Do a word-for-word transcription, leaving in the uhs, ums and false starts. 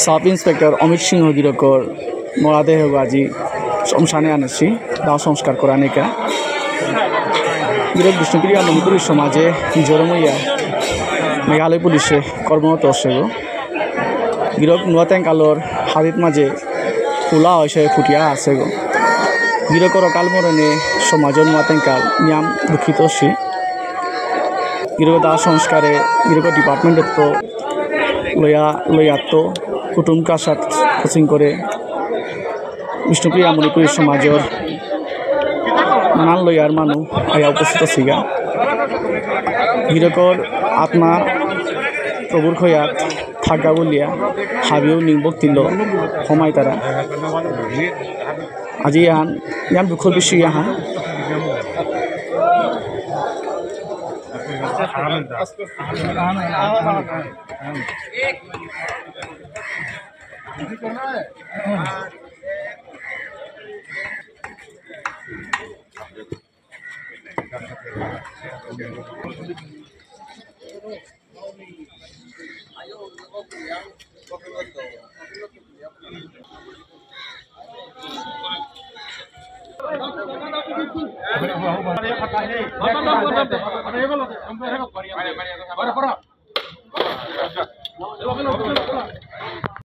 Sub inspector Amit সিংহ গিরকর মরাদেহ আজি শ্মশানে আনেছি, দাহ সংস্কার করানিকা। গিরক বিষ্ণুপ্রিয়া মণিপুরী সমাজে জরমইয়া মেঘালয় পুলিশে কর্মরত আছে গো। গিরক নুয়া তেঙ্কালর হাদিত মাঝে খোলা হয়েছে ফুটিয়া আছে গো। গিরকর অকাল মরণে সমাজর নুয়া তেঙ্কাল নিয়াম দুঃখিত আছি। গিরক দাহ সংস্কারে গিরক ডিপার্টমেন্টত লয়া লয়াত্ত কুটুম কাছাত কোচিং করে বিষ্ণুপ্রিয়া মণিপুরী সমাজর নানান লয়ার মানু আয়া উপস্থিত আছিগা। গিরকর আত্মা প্রভুর খয়াত থাকা বুলিয়া হাবিও নিংবক তিল হমাই তারা। আজি ইয়ান ইয়ান দুঃখর বিষয় আহান।